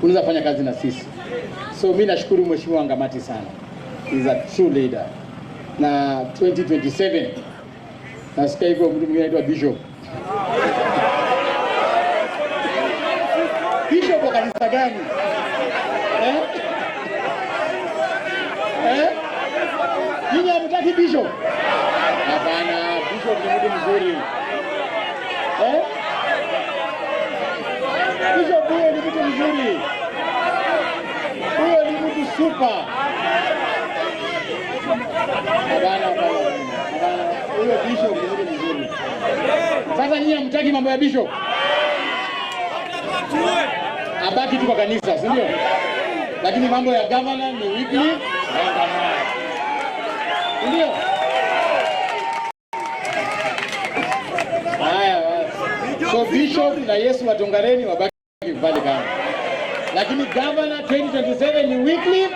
Unaweza fanya kazi na sisi. So mi nashukuru Mheshimiwa Wangamati sana, is a true leader. Na 2027 nasikia hivyo mtu mwingine anaitwa Bishop. Bishop wa kanisa gani? Eh? Eh? Nyinyi hamtaki Bishop? Hapana, Bishop ni mtu mzuri. Eh? Bishop huyo ni mtu mzuri. Huyo ni mtu super. Hapana, hapana, hapana. Huyo Bishop ni mtu mzuri. Sasa nyinyi hamtaki mambo ya Bishop? Abaki tu kwa kanisa, si ndio? Lakini mambo ya governor ni weekly. Ndio? Haya, so Bishop na Yesu wa Tongareni wabaki pale kama. Lakini governor 2027 ni weekly.